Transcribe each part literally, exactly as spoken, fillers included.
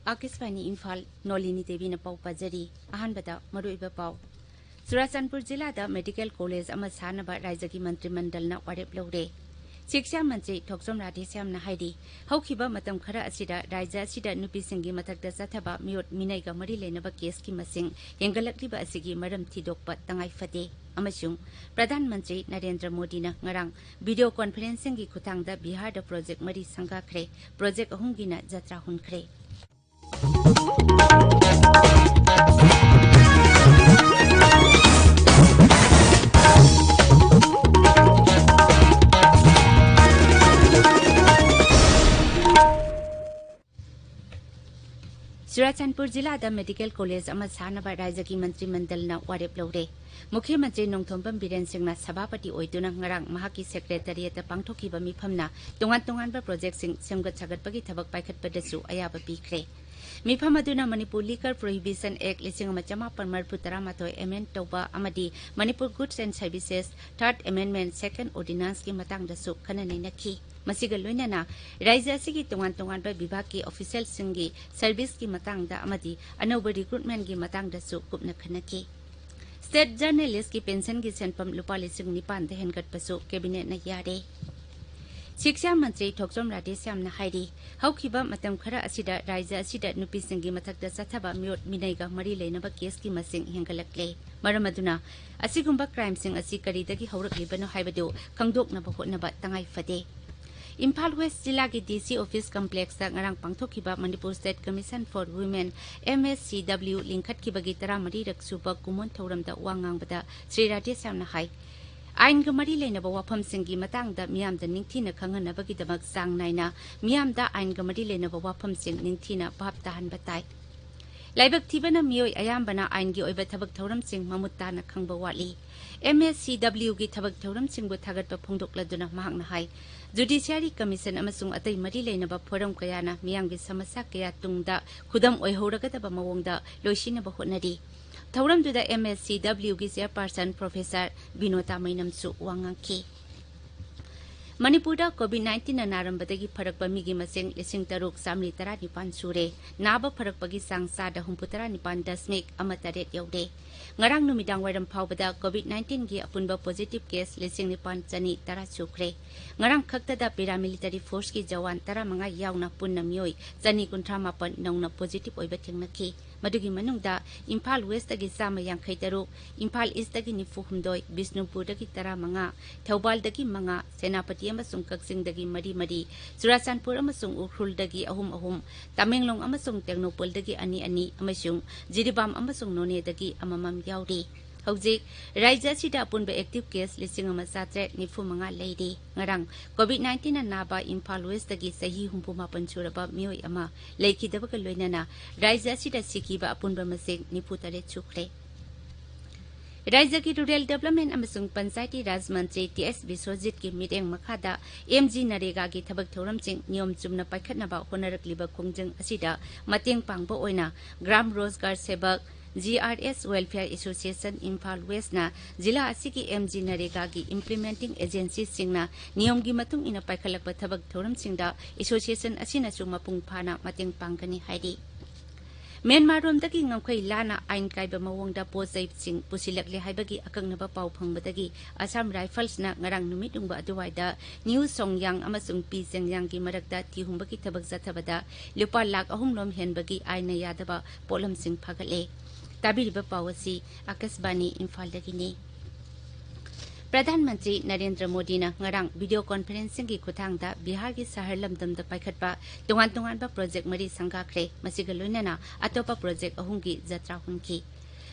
ꯑꯥꯀꯥꯁꯕꯥꯅꯤ ꯏꯝꯐꯥꯜ, ꯅꯣꯂꯤꯅꯤ ꯗꯦꯕꯤꯅ ꯄꯥꯎ ꯄꯥꯖꯔꯤ꯫ ꯑꯍꯥꯟꯕꯗ ꯃꯔꯨꯑꯣꯏꯕ ꯄꯥꯎ꯫ ꯆꯨꯔꯥꯆꯥꯟꯄꯨꯔ ꯖꯤꯂꯥꯗ ꯃꯦꯗꯤꯀꯦꯜ ꯀꯣꯂꯦꯖ ꯑꯃ ꯁꯥꯅꯕ ꯔꯥꯖ꯭ꯌꯒꯤ ꯃꯟꯇ꯭ꯔꯤ ꯃꯟꯗꯜꯅ ꯋꯥꯔꯦꯞ ꯂꯧꯔꯦ꯫ ꯁꯤꯛꯁꯥ ꯃꯟꯇ꯭ꯔꯤ ꯊꯣꯛꯆꯣꯝ ꯔꯥꯙꯦꯁ꯭ꯌꯥꯝꯅ ꯍꯥꯏꯔꯤ, ꯍꯧꯈꯤꯕ ꯃꯇꯝ ꯈꯔ ꯑꯁꯤꯗ ꯔꯥꯖ꯭ꯌ ꯑꯁꯤꯗ ꯅꯨꯄꯤꯁꯤꯡꯒꯤ ꯃꯊꯛꯇ ꯆꯠꯊꯕ ꯃꯤꯑꯣꯠ ꯃꯤꯅꯩꯒ ꯃꯔꯤ ꯂꯩꯅꯕ ꯀꯦꯁꯀꯤ ꯃꯁꯤꯡ ꯍꯦꯟꯒꯠꯂꯛꯂꯤꯕ ꯑꯁꯤꯒꯤ ꯃꯔꯝ ꯊꯤꯗꯣꯛꯄ ꯇꯉꯥꯏ ꯐꯗꯦ ꯑꯃꯁꯨꯡ ꯄ꯭ꯔꯙꯥꯟ ꯃꯟꯇ꯭ꯔꯤ ꯅꯔꯦꯟꯗ꯭ꯔ ꯃꯣꯗꯤꯅ ꯉꯔꯥꯡ ꯚꯤꯗꯤꯑꯣ ꯀꯣꯟꯐꯔꯦꯟꯁꯤꯡꯒꯤ ꯈꯨꯠꯊꯥꯡꯗ ꯕꯤꯍꯥꯔꯗ ꯄ꯭ꯔꯣꯖꯦꯛ ꯃꯔꯤ ꯁꯪꯒꯥꯈ꯭ꯔꯦ꯫ ꯄ꯭ꯔꯣꯖꯦꯛ ꯑꯍꯨꯝꯒꯤꯅ ꯖꯇ꯭ꯔꯥ ꯍꯨꯟꯈ꯭ꯔꯦ꯫ ꯆꯨꯔꯥꯆꯥꯟꯄꯨꯔ ꯖꯤꯂꯥꯗ ꯃꯦꯗꯤꯀꯦꯜ ꯀꯣꯂꯦꯖ ꯑꯃ ꯁꯥꯅꯕ ꯔꯥꯖ꯭ꯌꯒꯤ ꯃꯟꯇ꯭ꯔꯤ ꯃꯟꯗꯜꯅ ꯋꯥꯔꯦꯞ ꯂꯧꯔꯦ꯫ ꯃꯨꯈ꯭ꯌ ꯃꯟꯇ꯭ꯔꯤ ꯅꯣꯡꯊꯣꯝꯕꯝ ꯕꯤꯔꯦꯟ ꯁꯤꯡꯅ ꯁꯚꯥꯄꯇꯤ ꯑꯣꯏꯗꯨꯅ ꯉꯔꯥꯡ ꯃꯍꯥꯛꯀꯤ ꯁꯦꯀ꯭ꯔꯦꯇꯔꯤꯌꯦꯠꯇ ꯄꯥꯡꯊꯣꯛꯈꯤꯕ ꯃꯤꯐꯝꯅ ꯇꯣꯉꯥꯟ ꯇꯣꯉꯥꯟꯕ ꯄ꯭ꯔꯣꯖꯦꯛꯁꯤꯡ ꯁꯦꯝꯒꯠ ꯁꯥꯒꯠꯄꯒꯤ ꯊꯕꯛ ꯄꯥꯏꯈꯠꯄꯗꯁꯨ ꯑꯌꯥꯕ ꯄꯤꯈ꯭ꯔꯦ꯫ ꯃꯤꯐꯝ ꯑꯗꯨꯅ ꯃꯅꯤꯄꯨꯔ Liquor Prohibition Act ꯂꯤꯁꯤꯡ ꯑꯃ ꯆꯃꯥꯄꯟ ꯃꯔꯤꯐꯨ ꯇꯔꯥꯃꯥꯊꯣꯏ ꯑꯦꯃꯦꯟꯗ ꯇꯧꯕ ꯑꯃꯗꯤ Manipur Goods and Services Third Amendment Second Ordinanceꯀꯤ ꯃꯇꯥꯡꯗꯁꯨ ꯈꯟꯅ ꯅꯩꯅꯈꯤ꯫ ꯃꯁꯤꯒ ꯂꯣꯏꯅꯅ ꯔꯥꯖ꯭ꯌ ꯑꯁꯤꯒꯤ ꯇꯣꯉꯥꯟ ꯇꯣꯉꯥꯟꯕ ꯕꯤꯚꯥꯒꯀꯤ ꯑꯣꯐꯤꯁꯤꯌꯦꯜꯁꯤꯡꯒꯤ ꯁꯔꯚꯤꯁꯀꯤ ꯃꯇꯥꯡꯗ ꯑꯃꯗꯤ ꯑꯅꯧꯕ ꯔꯤꯀ꯭ꯔꯨꯠꯃꯦꯟꯒꯤ ꯃꯇꯥꯡꯗꯁꯨ ꯀꯨꯞꯅ ꯈꯟꯅꯈꯤ꯫ ꯁ꯭ꯇꯦꯠ ꯖꯔꯅꯦꯂꯤꯁꯀꯤ ꯄꯦꯟꯁꯟꯒꯤ ꯁꯦꯟꯐꯝ ꯂꯨꯄꯥ ꯂꯤꯁꯤꯡ ꯅꯤꯄꯥꯟꯗ ꯍꯦꯟꯒꯠꯄꯁꯨ ꯀꯦꯕꯤꯅꯦꯠꯅ ꯌꯥꯔꯦ꯫ ꯁꯤꯛꯁꯥ ꯃꯟꯇ꯭ꯔꯤ ꯊꯣꯛꯆꯣꯝ ꯔꯥꯙꯦꯁ꯭ꯌꯥꯝꯅ ꯍꯥꯏꯔꯤ, ꯍꯧꯈꯤꯕ ꯃꯇꯝ ꯈꯔ ꯑꯁꯤꯗ ꯔꯥꯖ꯭ꯌ ꯑꯁꯤꯗ ꯅꯨꯄꯤꯁꯤꯡꯒꯤ ꯃꯊꯛꯇ ꯆꯠꯊꯕ ꯃꯤꯑꯣꯠ ꯃꯤꯅꯩꯒ ꯃꯔꯤ ꯂꯩꯅꯕ ꯀꯦꯁꯀꯤ ꯃꯁꯤꯡ ꯍꯦꯟꯒꯠꯂꯛꯂꯦ꯫ ꯃꯔꯝ ꯑꯗꯨꯅ ꯑꯁꯤꯒꯨꯝꯕ ꯀ꯭ꯔꯥꯏꯝꯁꯤꯡ ꯑꯁꯤ ꯀꯔꯤꯗꯒꯤ ꯍꯧꯔꯛꯂꯤꯕꯅꯣ ꯍꯥꯏꯕꯗꯨ ꯈꯪꯗꯣꯛꯅꯕ ꯍꯣꯠꯅꯕ ꯇꯉꯥꯏ ꯐꯗꯦ꯫ ꯏꯝꯐꯥꯜ ꯋꯦꯁ ꯖꯤꯂꯥꯒꯤ ꯗꯤ ꯁꯤ ꯑꯣꯐꯤꯁ ꯀꯝꯄ꯭ꯂꯦꯛꯁꯇ ꯉꯔꯥꯡ ꯄꯥꯡꯊꯣꯛꯈꯤꯕ Manipur state commission for women, M S C W, ꯂꯤꯡꯈꯠꯈꯤꯕꯒꯤ ꯇꯔꯥꯃꯔꯤꯔꯛ ꯁꯨꯕ ꯀꯨꯝꯑꯣꯟ ꯊꯧꯔꯝꯗ ꯋꯥ ꯉꯥꯡꯕꯗ ꯁ꯭ꯔꯤ ꯔꯥꯙꯦꯁ꯭ꯌꯥꯝꯅ ꯍꯥꯏ, ꯑꯥꯏꯟꯒ ꯃꯔꯤ ꯂꯩꯅꯕ ꯋꯥꯐꯝꯁꯤꯡꯒꯤ ꯃꯇꯥꯡꯗ ꯃꯤꯌꯥꯝꯗ ꯅꯤꯡꯊꯤꯅ ꯈꯪꯍꯟꯅꯕꯒꯤꯗꯃꯛ ꯆꯥꯡ ꯅꯥꯏꯅ ꯃꯤꯌꯥꯝꯗ ꯑꯥꯏꯟꯒ ꯃꯔꯤ ꯂꯩꯅꯕ ꯋꯥꯐꯝꯁꯤꯡ ꯅꯤꯡꯊꯤꯅ ꯚꯥꯞ ꯇꯥꯍꯟꯕ ꯇꯥꯏ꯫ ꯂꯥꯏꯕꯛ ꯊꯤꯕꯅ ꯃꯤꯑꯣꯏ ꯑꯌꯥꯝꯕꯅ ꯑꯥꯏꯟꯒꯤ ꯑꯣꯏꯕ ꯊꯕꯛ ꯊꯧꯔꯝꯁꯤꯡ ꯃꯃꯨꯠ ꯇꯥꯅ ꯈꯪꯕ ꯋꯥꯠꯂꯤ꯫ ꯑꯦꯝ ꯑꯦꯁ ꯁꯤ ꯗꯕ꯭ꯂꯤꯎꯒꯤ ꯊꯕꯛ ꯊꯧꯔꯝꯁꯤꯡꯕꯨ ꯊꯥꯒꯠꯄ ꯐꯣꯡꯗꯣꯛꯂꯗꯨꯅ ꯃꯍꯥꯛꯅ ꯍꯥꯏ, ꯖꯨꯗꯤꯁꯤꯌꯥꯔꯤ ꯀꯃꯤꯁꯟ ꯑꯃꯁꯨꯡ ꯑꯇꯩ ꯃꯔꯤ ꯂꯩꯅꯕ ꯐꯣꯔꯝ ꯀꯌꯥꯅ ꯃꯤꯌꯥꯝꯒꯤ ꯁꯃꯁ꯭ꯌꯥ ꯀꯌꯥ ꯇꯨꯡꯗ ꯈꯨꯗꯝ ꯑꯣꯏꯍꯧꯔꯒꯗꯕ ꯃꯑꯣꯡꯗ ꯂꯣꯏꯁꯤꯟꯅꯕ ꯍꯣꯠꯅꯔꯤ꯫ ꯊꯧꯔꯝꯗꯨꯗ ꯑꯦꯝ ꯑꯦꯁ ꯁꯤ ꯗꯕ꯭ꯂꯤꯎꯒꯤ ꯆꯦꯌꯔꯄꯥꯔꯁꯟ ꯄ꯭ꯔꯣꯐꯦꯁꯔ ꯕꯤꯅꯣꯇꯥ ꯃꯩꯅꯝꯁꯨ ꯋꯥ ꯉꯥꯡꯈꯤ꯫ ꯃꯅꯤꯄꯨꯔꯗ COVID nineteenꯅ ꯅꯥꯔꯝꯕꯗꯒꯤ ꯐꯔꯛꯄ ꯃꯤꯒꯤ ꯃꯁꯤꯡ ꯂꯤꯁꯤꯡ ꯇꯔꯨꯛ ꯆꯥꯃꯔꯤ ꯇꯔꯥꯅꯤꯄꯥꯟ ꯁꯨꯔꯦ꯫ ꯅꯥꯕ ꯐꯔꯛꯄꯒꯤ ꯆꯥꯡ ꯆꯥꯗ ꯍꯨꯝꯐꯨꯇꯔꯥ ꯅꯤꯄꯥꯟ ꯗꯁꯃꯤꯛ ꯑꯃ ꯇꯔꯦꯠ ꯌꯧꯔꯦ꯫ ꯉꯔꯥꯡ ꯅꯨꯃꯤꯗꯥꯡ ꯋꯥꯏꯔꯝ ꯐꯥꯎꯕꯗ COVID nineteenꯒꯤ ꯑꯄꯨꯟꯕ positive case ꯂꯤꯁꯤꯡ ꯅꯤꯄꯥꯟ ꯆꯅꯤ ꯇꯔꯥ ꯁꯨꯈ꯭ꯔꯦ꯫ ꯉꯔꯥꯡ ꯈꯛꯇꯗ paramilitary forceꯀꯤ ꯖꯋꯥꯟ ꯇꯔꯥꯃꯉꯥ ꯌꯥꯎꯅ ꯄꯨꯟꯅ ꯃꯤꯑꯣꯏ ꯆꯅꯤ ꯀꯨꯟꯊ꯭ꯔꯥ ꯃꯥꯄꯟ ꯅꯧꯅ positive ꯑꯣꯏꯕ ꯊꯦꯡꯅꯈꯤ꯫ ꯃꯗꯨꯒꯤ ꯃꯅꯨꯡꯗ ꯏꯝꯐꯥꯜ Westꯇꯒꯤ ꯆꯥꯝꯃ ꯌꯥꯡꯈꯩ ꯇꯔꯨꯛ, ꯏꯝꯐꯥꯜ Eastꯇꯒꯤ ꯅꯤꯐꯨ ꯍꯨꯝꯗꯣꯏ, ꯕꯤꯁꯅꯨꯄꯨꯔꯗꯒꯤ ꯇꯔꯥꯃꯉꯥ, ꯊꯧꯕꯥꯜꯗꯒꯤ ꯃꯉꯥ, ꯁꯦꯅꯥꯄꯇꯤ ꯑꯃꯁꯨꯡ ꯀꯛꯆꯤꯡꯗꯒꯤ ꯃꯔꯤ ꯃꯔꯤ, ꯆꯨꯔꯥꯆꯥꯟꯄꯨꯔ ꯑꯃꯁꯨꯡ ꯎꯈ꯭ꯔꯨꯜꯗꯒꯤ ꯑꯍꯨꯝ ꯑꯍꯨꯝ, ꯇꯃꯦꯡꯂꯣꯡ ꯑꯃꯁꯨꯡ ꯇꯦꯡꯅꯧꯄꯜꯗꯒꯤ ꯑꯅꯤ ꯑꯅꯤ ꯑꯃꯁꯨꯡ ꯖꯤꯔꯤꯕꯥꯝ ꯑꯃꯁꯨꯡ ꯅꯣꯅꯦꯗꯒꯤ ꯑꯃꯃꯝ ꯌꯥꯎꯔꯤ꯫ ꯍꯧꯖꯤꯛ ꯔꯥꯖ꯭ꯌ ꯑꯁꯤꯗ ꯑꯄꯨꯟꯕ active case ꯂꯤꯁꯤꯡ ꯑꯃ ꯆꯥꯇ꯭ꯔꯦꯠ ꯅꯤꯐꯨ ꯃꯉꯥ ꯂꯩꯔꯤ꯫ ꯉꯔꯥꯡ COVID nineteenꯅ ꯅꯥꯕ ꯏꯝꯐꯥꯜ Westꯇꯒꯤ ꯆꯍꯤ ꯍꯨꯝꯐꯨ ꯃꯥꯄꯟ ꯁꯨꯔꯕ ꯃꯤꯑꯣꯏ ꯑꯃ ꯂꯩꯈꯤꯗꯕꯒ ꯂꯣꯏꯅꯅ ꯔꯥꯖ꯭ꯌ ꯑꯁꯤꯗ ꯁꯤꯈꯤꯕ ꯑꯄꯨꯟꯕ ꯃꯁꯤꯡ ꯅꯤꯐꯨ ꯇꯔꯦꯠ ꯁꯨꯈ꯭ꯔꯦ꯫ ꯔꯥꯖ꯭ꯌꯒꯤ Rural Development ꯑꯃꯁꯨꯡ Panchayati Raj ꯃꯟꯇ꯭ꯔꯤ ꯇꯤ ꯑꯦꯁ ꯕꯤꯁ꯭ꯋꯖꯤꯠꯀꯤ ꯃꯤꯠꯌꯦꯡ ꯃꯈꯥꯗ ꯑꯦꯝ ꯖꯤ ꯅꯔꯦꯒꯥꯒꯤ ꯊꯕꯛ ꯊꯧꯔꯝꯁꯤꯡ ꯅꯤꯌꯣꯝ ꯆꯨꯝꯅ ꯄꯥꯏꯈꯠꯅꯕ ꯍꯣꯠꯅꯔꯛꯂꯤꯕ ꯈꯣꯡꯖꯪ ꯑꯁꯤꯗ ꯃꯇꯦꯡ ꯄꯥꯡꯕ ꯑꯣꯏꯅ ꯒ꯭ꯔꯥꯝ ꯔꯣꯖꯒꯥꯔ ꯁꯦꯕꯛ, ꯖꯤ ꯑꯥꯔ ꯑꯦꯁ Welfare Association ꯏꯝꯐꯥꯜ Westꯅ ꯖꯤꯂꯥ ꯑꯁꯤꯒꯤ ꯑꯦꯝ ꯖꯤ ꯅꯔꯦꯒꯥꯒꯤ implementing agencyꯁꯤꯡꯅ ꯅꯤꯌꯣꯝꯒꯤ ꯃꯇꯨꯡ ꯏꯟꯅ ꯄꯥꯏꯈꯠꯂꯛꯄ ꯊꯕꯛ ꯊꯧꯔꯝꯁꯤꯡꯗ association ꯑꯁꯤꯅꯁꯨ ꯃꯄꯨꯡ ꯐꯥꯅ ꯃꯇꯦꯡ ꯄꯥꯡꯒꯅꯤ ꯍꯥꯏꯔꯤ꯫ ꯃ꯭ꯌꯥꯟꯃꯥꯔꯔꯣꯝꯗꯒꯤ ꯉꯝꯈꯩ ꯂꯥꯟꯅ ꯑꯥꯏꯟ ꯀꯥꯏꯕ ꯃꯑꯣꯡꯗ ꯄꯣꯠ ꯆꯩꯁꯤꯡ ꯄꯨꯁꯤꯜꯂꯛꯂꯦ ꯍꯥꯏꯕꯒꯤ ꯑꯀꯛꯅꯕ ꯄꯥꯎ ꯐꯪꯕꯗꯒꯤ Assam Riflesꯅ ꯉꯔꯥꯡ ꯅꯨꯃꯤꯠ ꯌꯨꯡꯕ ꯑꯗꯨꯋꯥꯏꯗ ꯅ꯭ꯌꯨ ꯁꯣꯡꯌꯥꯡ ꯑꯃꯁꯨꯡ ꯄꯤ ꯆꯦꯡꯌꯥꯡꯒꯤ ꯃꯔꯛꯇ ꯊꯤꯍꯨꯝꯕꯒꯤ ꯊꯕꯛ ꯆꯠꯊꯕꯗ ꯂꯨꯄꯥ ꯂꯥꯈ ꯑꯍꯨꯝ ꯂꯣꯝ ꯍꯦꯟꯕꯒꯤ ꯑꯥꯏꯟꯅ ꯌꯥꯗꯕ ꯄꯣꯠꯂꯝꯁꯤꯡ ꯐꯥꯒꯠꯂꯦ꯫ ꯇꯥꯕꯤꯔꯤꯕ ꯄꯥꯎ ꯑꯁꯤ ꯑꯀꯥꯁꯕꯥꯅꯤ ꯏꯝꯐꯥꯜꯗꯒꯤꯅꯤ꯫ ꯄ꯭ꯔꯙꯥꯟ ꯃꯟꯇ꯭ꯔꯤ ꯅꯔꯦꯟꯗ꯭ꯔ ꯃꯣꯗꯤꯅ ꯉꯔꯥꯡ video conferencingꯒꯤ ꯈꯨꯠꯊꯥꯡꯗ ꯕꯤꯍꯥꯔꯒꯤ ꯁꯍꯔ ꯂꯝꯗꯝꯗ ꯄꯥꯏꯈꯠꯄ ꯇꯣꯉꯥꯟ ꯇꯣꯉꯥꯟꯕ project ꯃꯔꯤ ꯁꯪꯒꯥꯈ꯭ꯔꯦ꯫ ꯃꯁꯤꯒ ꯂꯣꯏꯅꯅ ꯑꯇꯣꯞꯄ project ꯑꯍꯨꯝꯒꯤ ꯖꯇ꯭ꯔꯥ ꯍꯨꯟꯈꯤ꯫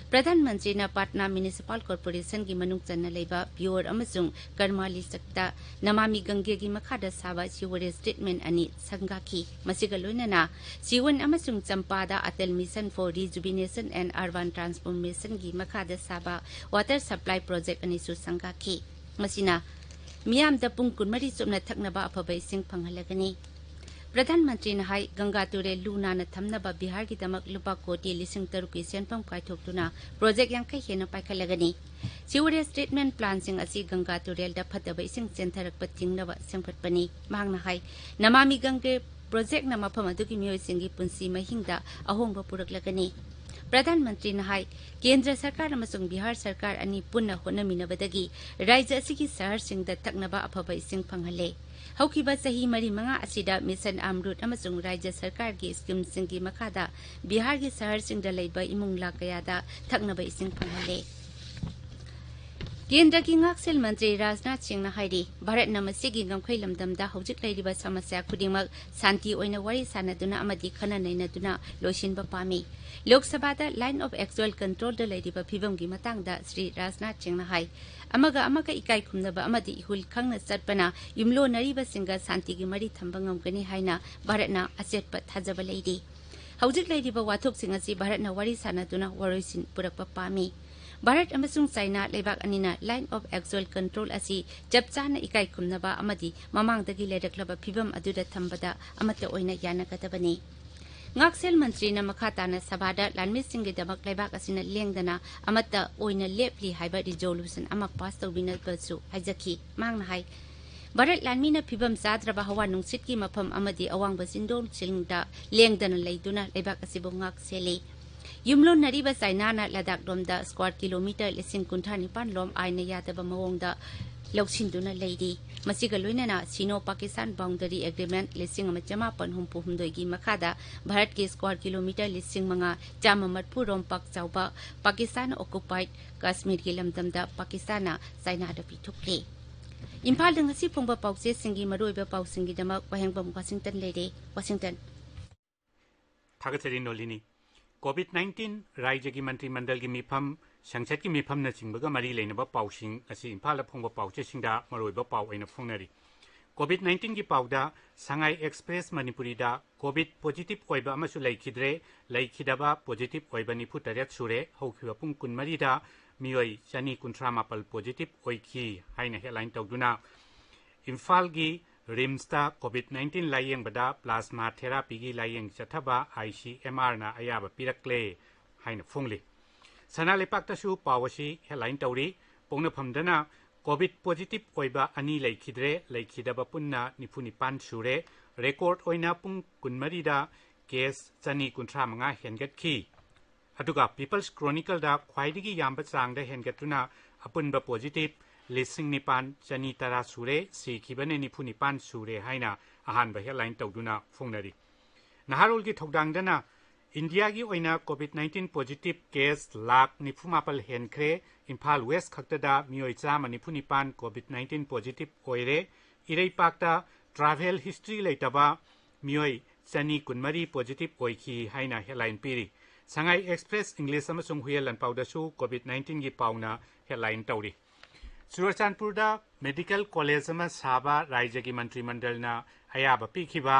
ꯄ꯭ꯔꯙꯥꯟ ꯃꯟꯇ꯭ꯔꯤꯅ ꯄꯥꯠꯅꯥ Municipal Corporationꯒꯤ ꯃꯅꯨꯡ ꯆꯟꯅ ꯂꯩꯕ ꯄꯤꯌꯣꯔ ꯑꯃꯁꯨꯡ ꯀꯔꯃꯥꯂꯤꯆꯛꯇ ꯅꯃꯥꯃꯤ ꯒꯪꯒꯦꯒꯤ ꯃꯈꯥꯗ ꯁꯥꯕ sewerage treatment ꯑꯅꯤ ꯁꯪꯒꯥꯈꯤ꯫ ꯃꯁꯤꯒ ꯂꯣꯏꯅꯅ ꯁꯤꯋꯟ ꯑꯃꯁꯨꯡ ꯆꯝꯄꯥꯗ Atal Mission for Rejuvenation and Urban Transformationꯒꯤ ꯃꯈꯥꯗ ꯁꯥꯕ water supply project ꯑꯅꯤꯁꯨ ꯁꯪꯒꯥꯈꯤ꯫ ꯃꯁꯤꯅ ꯃꯤꯌꯥꯝꯗ ꯄꯨꯡ ꯀꯨꯟꯃꯔꯤ ꯆꯨꯞꯅ ꯊꯛꯅꯕ ꯑꯐꯕ ꯏꯁꯤꯡ ꯐꯪꯍꯜꯂꯒꯅꯤ꯫ ꯄ꯭ꯔꯙꯥꯟ ꯃꯟꯇ꯭ꯔꯤꯅ ꯍꯥꯏ, ꯒꯪꯒꯥ ꯇꯨꯔꯦꯜ ꯂꯨ ꯅꯥꯟꯅ ꯊꯝꯅꯕ ꯕꯤꯍꯥꯔꯒꯤꯗꯃꯛ ꯂꯨꯄꯥ ꯀꯣꯇꯤ ꯂꯤꯁꯤꯡ ꯇꯔꯨꯛꯀꯤ ꯁꯦꯟꯐꯝ ꯀꯥꯏꯊꯣꯛꯇꯨꯅ ꯄ꯭ꯔꯣꯖꯦꯛ ꯌꯥꯡꯈꯩ ꯍꯦꯟꯅ ꯄꯥꯏꯈꯠꯂꯒꯅꯤ꯫ ꯁꯤꯋꯔꯦꯖ ꯇ꯭ꯔꯤꯠꯃꯦꯟꯠ ꯄ꯭ꯂꯥꯟꯠꯁꯤꯡ ꯑꯁꯤ ꯒꯪꯒꯥ ꯇꯨꯔꯦꯜꯗ ꯐꯠꯇꯕ ꯏꯁꯤꯡ ꯆꯦꯟꯊꯔꯛꯄ ꯊꯤꯡꯅꯕ ꯁꯦꯝꯒꯠꯄꯅꯤ꯫ ꯃꯍꯥꯛꯅ ꯍꯥꯏ, ꯅꯃꯥꯃꯤ ꯒꯪꯒꯦ ꯄ꯭ꯔꯣꯖꯦꯛꯅ ꯃꯐꯝ ꯑꯗꯨꯒꯤ ꯃꯤꯑꯣꯏꯁꯤꯡꯒꯤ ꯄꯨꯟꯁꯤ ꯃꯍꯤꯡꯗ ꯑꯍꯣꯡꯕ ꯄꯨꯔꯛꯂꯒꯅꯤ꯫ ꯄ꯭ꯔꯙꯥꯟ ꯃꯟꯇ꯭ꯔꯤꯅ ꯍꯥꯏ, ꯀꯦꯟꯗ꯭ꯔ ꯁꯔꯀꯥꯔ ꯑꯃꯁꯨꯡ ꯕꯤꯍꯥꯔ ꯁꯔꯀꯥꯔ ꯑꯅꯤ ꯄꯨꯟꯅ ꯍꯣꯠꯅꯃꯤꯟꯅꯕꯗꯒꯤ ꯔꯥꯖ꯭ꯌ ꯑꯁꯤꯒꯤ ꯁꯍꯔꯁꯤꯡꯗ ꯊꯛꯅꯕ ꯑꯐꯕ ꯏꯁꯤꯡ ꯐꯪꯍꯜꯂꯦ꯫ ꯍꯧꯈꯤꯕ ꯆꯍꯤ ꯃꯔꯤ ꯃꯉꯥ ꯑꯁꯤꯗ ꯃꯤꯁꯟ ꯑꯝꯔꯨꯠ ꯑꯃꯁꯨꯡ ꯔꯥꯖ꯭ꯌ ꯁꯔꯀꯥꯔꯒꯤ ꯁ꯭ꯀꯤꯝꯁꯤꯡꯒꯤ ꯃꯈꯥꯗ ꯕꯤꯍꯥꯔꯒꯤ ꯁꯍꯔꯁꯤꯡꯗ ꯂꯩꯕ ꯏꯃꯨꯡ ꯂꯥꯈ ꯀꯌꯥꯗ ꯊꯛꯅꯕ ꯏꯁꯤꯡ ꯐꯪꯍꯜꯂꯦ꯫ ꯀꯦꯟꯗ꯭ꯔꯒꯤ ꯉꯥꯛꯁꯦꯜ ꯃꯟꯇ꯭ꯔꯤ ꯔꯥꯖꯅꯥꯊ ꯁꯤꯡꯅ ꯍꯥꯏꯔꯤ, ꯚꯥꯔꯠꯅ ꯃꯁꯤꯒꯤ ꯉꯝꯈꯩ ꯂꯝꯗꯝꯗ ꯍꯧꯖꯤꯛ ꯂꯩꯔꯤꯕ ꯁꯃꯁ꯭ꯌꯥ ꯈꯨꯗꯤꯡꯃꯛ ꯁꯥꯟꯇꯤ ꯑꯣꯏꯅ ꯋꯥꯔꯤ ꯁꯥꯅꯗꯨꯅ ꯑꯃꯗꯤ ꯈꯟꯅ ꯅꯩꯅꯗꯨꯅ ꯂꯣꯏꯁꯤꯟꯕ ꯄꯥꯝꯃꯤ꯫ ꯂꯣꯛ ꯁꯚꯥꯗ ꯂꯥꯏꯟ ꯑꯣꯐ ꯑꯦꯛꯆꯨꯑꯦꯜ ꯀꯟꯇ꯭ꯔꯣꯜꯗ ꯂꯩꯔꯤꯕ ꯐꯤꯕꯝꯒꯤ ꯃꯇꯥꯡꯗ ꯁ꯭ꯔꯤ ꯔꯥꯖꯅꯥꯊ ꯁꯤꯡꯅ ꯍꯥꯏ, ꯑꯃꯒ ꯑꯃꯒ ꯏꯀꯥꯏ ꯈꯨꯝꯅꯕ ꯑꯃꯗꯤ ꯏꯍꯨꯜ ꯈꯪꯅ ꯆꯠꯄꯅ ꯌꯨꯝꯂꯣꯟꯅꯔꯤꯕꯁꯤꯡꯒ ꯁꯥꯟꯇꯤꯒꯤ ꯃꯔꯤ ꯊꯝꯕ ꯉꯝꯒꯅꯤ ꯍꯥꯏꯅ ꯚꯥꯔꯠꯅ ꯑꯆꯦꯠꯄ ꯊꯥꯖꯕ ꯂꯩꯔꯤ꯫ ꯍꯧꯖꯤꯛ ꯂꯩꯔꯤꯕ ꯋꯥꯊꯣꯛꯁꯤꯡ ꯑꯁꯤ ꯚꯥꯔꯠꯅ ꯋꯥꯔꯤ ꯁꯥꯅꯗꯨꯅ ꯋꯥꯔꯣꯏꯁꯤꯟ ꯄꯨꯔꯛꯄ ꯄꯥꯝꯃꯤ꯫ ꯚꯥꯔꯠ ꯑꯃꯁꯨꯡ ꯆꯥꯏꯅꯥ ꯂꯩꯕꯥꯛ ꯑꯅꯤꯅ ꯂꯥꯏꯟ ꯑꯣꯐ ꯑꯦꯛꯆꯨꯑꯦꯜ ꯀꯟꯇ꯭ꯔꯣꯜ ꯑꯁꯤ ꯆꯞ ꯆꯥꯅ ꯏꯀꯥꯏ ꯈꯨꯝꯅꯕ ꯑꯃꯗꯤ ꯃꯃꯥꯡꯗꯒꯤ ꯂꯩꯔꯛꯂꯕ ꯐꯤꯕꯝ ꯑꯗꯨꯗ ꯊꯝꯕꯗ ꯑꯃꯠꯇ ꯑꯣꯏꯅ ꯌꯥꯅꯒꯗꯕꯅꯤ꯫ ꯉꯥꯛꯁꯦꯜ ꯃꯟꯇ꯭ꯔꯤꯅ ꯃꯈꯥ ꯇꯥꯅ ꯁꯚꯥꯗ ꯂꯥꯟꯃꯤꯁꯤꯡꯒꯤꯗꯃꯛ ꯂꯩꯕꯥꯛ ꯑꯁꯤꯅ ꯂꯦꯡꯗꯅ ꯑꯃꯠꯇ ꯑꯣꯏꯅ ꯂꯦꯞꯂꯤ ꯍꯥꯏꯕ ꯔꯤꯖꯣꯂꯨꯁꯟ ꯑꯃ ꯄꯥꯁ ꯇꯧꯕꯤꯅꯕꯁꯨ ꯍꯥꯏꯖꯈꯤ꯫ ꯃꯍꯥꯛꯅ ꯍꯥꯏ, ꯚꯥꯔꯠ ꯂꯥꯟꯃꯤꯅ ꯐꯤꯕꯝ ꯆꯥꯗ꯭ꯔꯕ ꯍꯋꯥ ꯅꯨꯡꯁꯤꯠꯀꯤ ꯃꯐꯝ ꯑꯃꯗꯤ ꯑꯋꯥꯡꯕ ꯆꯤꯡꯗꯣꯟꯁꯤꯡꯗ ꯂꯦꯡꯗꯅ ꯂꯩꯗꯨꯅ ꯂꯩꯕꯥꯛ ꯑꯁꯤꯕꯨ ꯉꯥꯛ ꯁꯦꯜꯂꯤ꯫ ꯌꯨꯝꯂꯣꯟꯅꯔꯤꯕ ꯆꯥꯏꯅꯥꯅ ꯂꯗꯥꯈ ꯂꯣꯝꯗ ꯁ꯭ꯀ꯭ꯋꯥꯔ ꯀꯤꯂꯣꯃꯤꯇꯔ ꯂꯤꯁꯤꯡ ꯀꯨꯟꯊ꯭ꯔꯥ ꯅꯤꯄꯥꯟ ꯂꯣꯝ ꯑꯥꯏꯟꯅ ꯌꯥꯗꯕ ꯃꯑꯣꯡꯗ ꯂꯧꯁꯤꯟꯗꯨꯅ ꯂꯩꯔꯤ꯫ ꯃꯁꯤꯒ ꯂꯣꯏꯅꯅ ꯁꯤꯅꯣ ꯄꯥꯀꯤꯁꯇꯥꯟ ꯕꯥꯎꯟꯗꯔꯤ ꯑꯦꯒ꯭ꯔꯤꯃꯦꯟꯠ ꯂꯤꯁꯤꯡ ꯑꯃ ꯆꯃꯥꯄꯟ ꯍꯨꯝꯐꯨ ꯍꯨꯝꯗꯣꯏꯒꯤ ꯃꯈꯥꯗ ꯚꯥꯔꯠꯀꯤ ꯁ꯭ꯀ꯭ꯋꯥꯔ ꯀꯤꯂꯣꯃꯤꯇꯔ ꯂꯤꯁꯤꯡ ꯃꯉꯥ ꯆꯥꯝꯃ ꯃꯔꯤꯐꯨ ꯔꯣꯝ ꯄꯥꯛ ꯆꯥꯎꯕ ꯄꯥꯀꯤꯁꯇꯥꯟ ꯑꯣꯀꯨꯄꯥꯏꯗ ꯀꯥꯁꯃꯤꯔꯒꯤ ꯂꯝꯗꯝꯗ ꯄꯥꯀꯤꯁꯇꯥꯟꯅ ꯆꯥꯏꯅꯥꯗ ꯄꯤꯊꯣꯛꯂꯤ꯫ ꯏꯝꯐꯥꯜꯗ ꯉꯁꯤ ꯐꯣꯡꯕ ꯄꯥꯎꯆꯦꯁꯤꯡꯒꯤ ꯃꯔꯨꯑꯣꯏꯕ ꯄꯥꯎꯁꯤꯡꯒꯤꯗꯃꯛ ꯋꯥꯍꯦꯡꯕꯝ ꯋꯥꯁꯤꯡꯇꯟ ꯂꯩꯔꯦ꯫ ꯋꯥꯁꯤꯡꯇꯟ꯫ ꯊꯥꯒꯠꯆꯔꯤ ꯅꯣꯂꯤꯅꯤ꯫ ꯀꯣꯚꯤꯗ ꯅꯥꯏꯟꯇꯤꯟ, ꯔꯥꯏꯖ꯭ꯌꯒꯤ ꯃꯟꯇ꯭ꯔꯤ ꯃꯟꯗꯜꯒꯤ ꯃꯤꯐꯝ, ꯁꯪꯁꯠꯀꯤ ꯃꯤꯐꯝꯅꯆꯤꯡꯕꯒ ꯃꯔꯤ ꯂꯩꯅꯕ ꯄꯥꯎꯁꯤꯡ ꯑꯁꯤ ꯏꯝꯐꯥꯜꯗ ꯐꯣꯡꯕ ꯄꯥꯎꯆꯦꯁꯤꯡꯗ ꯃꯔꯨꯑꯣꯏꯕ ꯄꯥꯎ ꯑꯣꯏꯅ ꯐꯣꯡꯅꯔꯤ꯫ ꯀꯣꯚꯤꯗ ꯅꯥꯏꯟꯇꯤꯟꯒꯤ ꯄꯥꯎꯗ, ꯁꯉꯥꯏ ꯑꯦꯛꯁꯄ꯭ꯔꯦꯁ ꯃꯅꯤꯄꯨꯔꯤꯗ ꯀꯣꯚꯤꯗ ꯄꯣꯖꯤꯇꯤꯚ ꯑꯣꯏꯕ ꯑꯃꯁꯨ ꯂꯩꯈꯤꯗ꯭ꯔꯦ, ꯂꯩꯈꯤꯗꯕ ꯄꯣꯖꯤꯇꯤꯚ ꯑꯣꯏꯕ ꯅꯤꯐꯨ ꯇꯔꯦꯠ ꯁꯨꯔꯦ, ꯍꯧꯈꯤꯕ ꯄꯨꯡ ꯀꯨꯟꯃꯔꯤꯗ ꯃꯤꯑꯣꯏ ꯆꯅꯤ ꯀꯨꯟꯊ꯭ꯔꯥ ꯃꯥꯄꯜ ꯄꯣꯖꯤꯇꯤꯚ ꯑꯣꯏꯈꯤ ꯍꯥꯏꯅ ꯍꯦꯗꯂꯥꯏꯟ ꯇꯧꯗꯨꯅ ꯏꯝꯐꯥꯜꯒꯤ ꯔꯤꯝꯁꯇ ꯀꯣꯚꯤꯗ ꯅꯥꯏꯟꯇꯤꯟ ꯂꯥꯌꯦꯡꯕꯗ ꯄ꯭ꯂꯥꯁꯃꯥ ꯊꯦꯔꯥꯄꯤꯒꯤ ꯂꯥꯌꯦꯡ ꯆꯠꯊꯕ ꯑꯥꯏ ꯁꯤ ꯑꯦꯝ ꯑꯥꯔꯅ ꯑꯌꯥꯕ ꯄꯤꯔꯛꯂꯦ ꯍꯥꯏꯅ ꯐꯣꯡꯂꯤ꯫ ꯁꯅꯥ ꯂꯩꯄꯥꯛꯇꯁꯨ ꯄꯥꯎ ꯑꯁꯤ ꯍꯦꯗꯂꯥꯏꯟ ꯇꯧꯔꯤ꯫ ꯄꯣꯛꯅꯐꯝꯗꯅ ꯀꯣꯚꯤꯗ ꯄꯣꯖꯤꯇꯤꯚ ꯑꯣꯏꯕ ꯑꯅꯤ ꯂꯩꯈꯤꯗ꯭ꯔꯦ, ꯂꯩꯈꯤꯗꯕ ꯄꯨꯟꯅ ꯅꯤꯐꯨ ꯅꯤꯄꯥꯟ ꯁꯨꯔꯦ꯫ ꯔꯦꯀꯣꯔꯗ ꯑꯣꯏꯅ ꯄꯨꯡ ꯀꯨꯟꯃꯔꯤꯗ ꯀꯦꯁ ꯆꯅꯤ ꯀꯨꯟꯊ꯭ꯔꯥ ꯃꯉꯥ ꯍꯦꯟꯒꯠꯈꯤ꯫ ꯑꯗꯨꯒ ꯄꯤꯄꯜꯁ ꯀ꯭ꯔꯣꯅꯤꯀꯜꯗ ꯈ꯭ꯋꯥꯏꯗꯒꯤ ꯌꯥꯝꯕ ꯆꯥꯡꯗ ꯍꯦꯟꯒꯠꯇꯨꯅ ꯑꯄꯨꯟꯕ ꯄꯣꯖꯤꯇꯤꯚ ꯂꯤꯁꯤꯡ ꯅꯤꯄꯥꯟ ꯆꯅꯤ ꯇꯔꯥ ꯁꯨꯔꯦ, ꯁꯤꯈꯤꯕꯅ ꯅꯤꯐꯨ ꯅꯤꯄꯥꯟ ꯁꯨꯔꯦ ꯍꯥꯏꯅ ꯑꯍꯥꯟꯕ ꯍꯦꯗꯂꯥꯏꯟ ꯇꯧꯗꯨꯅ ꯐꯣꯡꯅꯔꯤ꯫ ꯅꯍꯥꯔꯣꯜꯒꯤ ꯊꯧꯗꯥꯡꯗꯅ ꯏꯟꯗꯤꯌꯥꯒꯤ ꯑꯣꯏꯅ covid nineteen positive case lakh ꯅꯤꯐꯨ ꯃꯥꯄꯜ ꯍꯦꯟꯈ꯭ꯔꯦ꯫ ꯏꯝꯐꯥꯜ ꯋꯦꯁ ꯈꯛꯇꯗ ꯃꯤꯑꯣꯏ ꯆꯥꯝꯃ ꯅꯤꯐꯨ ꯅꯤꯄꯥꯟ ꯀꯣꯚꯤꯗ ꯅꯥꯏꯟꯇꯤꯟ ꯄꯣꯖꯤꯇꯤꯚ ꯑꯣꯏꯔꯦ꯫ ꯏꯔꯩꯄꯥꯛꯇ ꯇ꯭ꯔꯥꯚꯦꯜ ꯍꯤꯁꯇ꯭ꯔꯤ ꯂꯩꯇꯕ ꯃꯤꯑꯣꯏ ꯆꯅꯤ ꯀꯨꯟꯃꯔꯤ ꯄꯣꯖꯤꯇꯤꯚ ꯑꯣꯏꯈꯤ ꯍꯥꯏꯅ ꯍꯦꯗꯂꯥꯏꯟ ꯄꯤꯔꯤ꯫ ꯁꯉꯥꯏ ꯑꯦꯛꯁꯄ꯭ꯔꯦꯁ ꯏꯪꯂꯤꯁ ꯑꯃꯁꯨꯡ ꯍꯨꯏꯌꯦꯟ ꯂꯥꯟꯄꯥꯎꯗꯁꯨ ꯀꯣꯚꯤꯗ ꯅꯥꯏꯟꯇꯤꯟꯒꯤ ꯄꯥꯎꯅ ꯍꯦꯗꯂꯥꯏꯟ ꯇꯧꯔꯤ꯫ ꯆꯨꯔꯆꯥꯟꯄꯨꯔꯗ ꯃꯦꯗꯤꯀꯦꯜ ꯀꯣꯂꯦꯖ ꯑꯃ ꯁꯥꯕ ꯔꯥꯏꯖ꯭ꯌꯒꯤ ꯃꯟꯇ꯭ꯔꯤ ꯃꯟꯗꯜꯅ ꯑꯌꯥꯕ ꯄꯤꯈꯤꯕ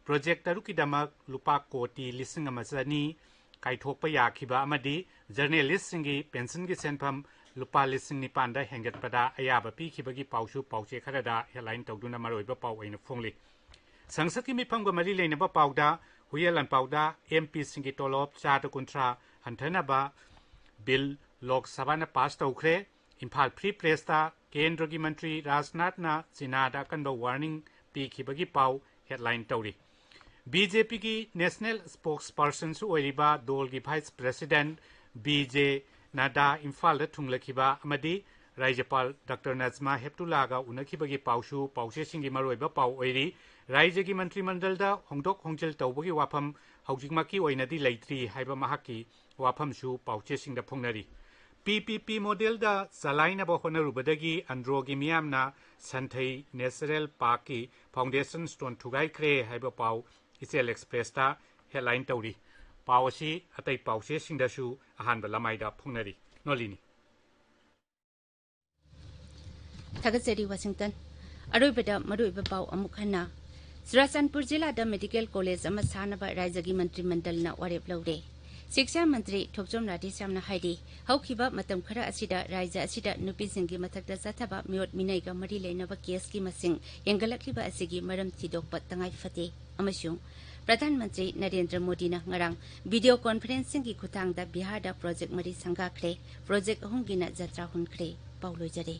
ꯄ꯭ꯔꯣꯖꯦꯛ ꯇꯔꯨꯛꯀꯤꯗꯃꯛ ꯂꯨꯄꯥ ꯀꯣꯇꯤ ꯂꯤꯁꯤꯡ ꯑꯃ ꯆꯅꯤ ꯀꯥꯏꯊꯣꯛꯄ ꯌꯥꯈꯤꯕ ꯑꯃꯗꯤ ꯖꯔꯅꯦꯂꯤꯁꯁꯤꯡꯒꯤ ꯄꯦꯟꯁꯟꯒꯤ ꯁꯦꯟꯐꯝ ꯂꯨꯄꯥ ꯂꯤꯁꯤꯡ ꯅꯤꯄꯥꯟꯗ ꯍꯦꯟꯒꯠꯄꯗ ꯑꯌꯥꯕ ꯄꯤꯈꯤꯕꯒꯤ ꯄꯥꯎꯁꯨ ꯄꯥꯎꯆꯦ ꯈꯔꯗ ꯍꯦꯗꯂꯥꯏꯟ ꯇꯧꯗꯨꯅ ꯃꯔꯨꯑꯣꯏꯕ ꯄꯥꯎ ꯑꯣꯏꯅ ꯐꯣꯡꯂꯤ꯫ ꯁꯪꯁꯠꯀꯤ ꯃꯤꯐꯝꯒ ꯃꯔꯤ ꯂꯩꯅꯕ ꯄꯥꯎꯗ, ꯍꯨꯏꯌꯦꯟ ꯂꯥꯟꯄꯥꯎꯗ ꯑꯦꯝ ꯄꯤꯁꯤꯡꯒꯤ ꯇꯣꯂꯣꯞ ꯆꯥꯗ ꯀꯨꯟꯊ꯭ꯔꯥ ꯍꯟꯊꯅꯕ ꯕꯤꯜ ꯂꯣꯛ ꯁꯚꯥꯅ ꯄꯥꯁ ꯇꯧꯈ꯭ꯔꯦ꯫ ꯏꯝꯐꯥꯜ ꯐ꯭ꯔꯤ ꯄ꯭ꯔꯦꯁꯇ ꯀꯦꯟꯗ꯭ꯔꯒꯤ ꯃꯟꯇ꯭ꯔꯤ ꯔꯥꯖꯅꯥꯊꯅ ꯆꯤꯅꯥꯗ ꯑꯀꯟꯕ ꯋꯥꯔꯅꯤꯡ ꯄꯤꯈꯤꯕꯒꯤ ꯄꯥꯎ ꯍꯦꯗꯂꯥꯏꯟ ꯇꯧꯔꯤ꯫ ꯕꯤ ꯖꯦ ꯄꯤꯒꯤ ꯅꯦꯁꯅꯦꯜ ꯁ꯭ꯄꯣꯛꯁ ꯄꯔꯁꯟꯁꯨ ꯑꯣꯏꯔꯤꯕ ꯗꯣꯜꯒꯤ ꯚꯥꯏꯁ ꯄ꯭ꯔꯦꯁꯤꯗꯦꯟꯠ ꯕꯤ ꯖꯦ ꯅꯗꯥ ꯏꯝꯐꯥꯜꯗ ꯊꯨꯡꯂꯈꯤꯕ ꯑꯃꯗꯤ ꯔꯥꯖ꯭ꯌꯄꯥꯜ ꯗꯥꯛꯇꯔ ꯅꯖꯃꯥ ꯍꯦꯞꯇꯨꯂꯥꯒ ꯎꯅꯈꯤꯕꯒꯤ ꯄꯥꯎꯁꯨ ꯄꯥꯎꯆꯦꯁꯤꯡꯒꯤ ꯃꯔꯨꯑꯣꯏꯕ ꯄꯥꯎ ꯑꯣꯏꯔꯤ꯫ ꯔꯥꯖ꯭ꯌꯒꯤ ꯃꯟꯇ꯭ꯔꯤ ꯃꯟꯗꯜꯗ ꯍꯣꯡꯗꯣꯛ ꯍꯣꯡꯖꯤꯜ ꯇꯧꯕꯒꯤ ꯋꯥꯐꯝ ꯍꯧꯖꯤꯛꯃꯛꯀꯤ ꯑꯣꯏꯅꯗꯤ ꯂꯩꯇ꯭ꯔꯤ ꯍꯥꯏꯕ ꯃꯍꯥꯛꯀꯤ ꯋꯥꯐꯝꯁꯨ ꯄꯥꯎꯆꯦꯁꯤꯡꯗ ꯐꯣꯡꯅꯔꯤ꯫ ꯄꯤ ꯄꯤ ꯄꯤ ꯃꯣꯗꯦꯜꯗ ꯆꯂꯥꯏꯅꯕ ꯍꯣꯠꯅꯔꯨꯕꯗꯒꯤ ꯑꯟꯗ꯭ꯔꯣꯒꯤ ꯃꯤꯌꯥꯝꯅ ꯁꯟꯊꯩ ꯅꯦꯆꯔꯦꯜ ꯄꯥꯔꯛꯀꯤ ꯐꯥꯎꯟꯗꯦꯁꯟ ꯁ꯭ꯇꯣꯟ ꯊꯨꯒꯥꯏꯈ꯭ꯔꯦ ꯍꯥꯏꯕ ꯄꯥꯎ ꯏꯆꯦꯜ ꯑꯦꯛꯁꯄ꯭ꯔꯦꯁꯇ ꯍꯦꯗꯂꯥꯏꯟ ꯇꯧꯔꯤ꯫ ꯄꯥꯎ ꯑꯁꯤ ꯑꯇꯩ ꯄꯥꯎꯆꯦꯁꯤꯡꯗꯁꯨ ꯑꯍꯥꯟꯕ ꯂꯃꯥꯏꯗ ꯐꯣꯡꯅꯔꯤ꯫ ꯅꯣꯂꯤꯅꯤ꯫ ꯊꯥꯒꯠꯆꯔꯤ, ꯋꯥꯁꯤꯡꯇꯟ꯫ ꯑꯔꯣꯏꯕꯗ ꯃꯔꯨꯑꯣꯏꯕ ꯄꯥꯎ ꯑꯃꯨꯛ ꯍꯟꯅ꯫ ꯆꯨꯔꯥꯆꯥꯟꯄꯨꯔ ꯖꯤꯂꯥꯗ ꯃꯦꯗꯤꯀꯦꯜ ꯀꯣꯂꯦꯖ ꯑꯃ ꯁꯥꯅꯕ ꯔꯥꯖ꯭ꯌꯒꯤ ꯃꯟꯇ꯭ꯔꯤ ꯃꯟꯗꯜꯅ ꯋꯥꯔꯦꯞ ꯂꯧꯔꯦ꯫ ꯁꯤꯛꯁꯥ ꯃꯟꯇ꯭ꯔꯤ ꯊꯣꯛꯆꯣꯝ ꯔꯥꯙꯦꯁ꯭ꯌꯥꯝꯅ ꯍꯥꯏꯔꯤ, ꯍꯧꯈꯤꯕ ꯃꯇꯝ ꯈꯔ ꯑꯁꯤꯗ ꯔꯥꯖ꯭ꯌ ꯑꯁꯤꯗ ꯅꯨꯄꯤꯁꯤꯡꯒꯤ ꯃꯊꯛꯇ ꯆꯠꯊꯕ ꯃꯤꯑꯣꯠ ꯃꯤꯅꯩꯒ ꯃꯔꯤ ꯂꯩꯅꯕ ꯀꯦꯁꯀꯤ ꯃꯁꯤꯡ ꯍꯦꯟꯒꯠꯂꯛꯂꯤꯕ ꯑꯁꯤꯒꯤ ꯃꯔꯝ ꯊꯤꯗꯣꯛꯄ ꯇꯉꯥꯏ ꯐꯗꯦ ꯑꯃꯁꯨꯡ ꯄ꯭ꯔꯙꯥꯟ ꯃꯟꯇ꯭ꯔꯤ ꯅꯔꯦꯟꯗ꯭ꯔ ꯃꯣꯗꯤꯅ ꯉꯔꯥꯡ ꯚꯤꯗꯤꯑꯣ ꯀꯣꯟꯐꯔꯦꯟꯁꯤꯡꯒꯤ ꯈꯨꯠꯊꯥꯡꯗ ꯕꯤꯍꯥꯔꯗ ꯄ꯭ꯔꯣꯖꯦꯛ ꯃꯔꯤ ꯁꯪꯒꯥꯈ꯭ꯔꯦ꯫ ꯄ꯭ꯔꯣꯖꯦꯛ ꯑꯍꯨꯝꯒꯤꯅ ꯖꯇ꯭ꯔꯥ ꯍꯨꯟꯈ꯭ꯔꯦ꯫ ꯄꯥꯎ ꯂꯣꯏꯖꯔꯦ꯫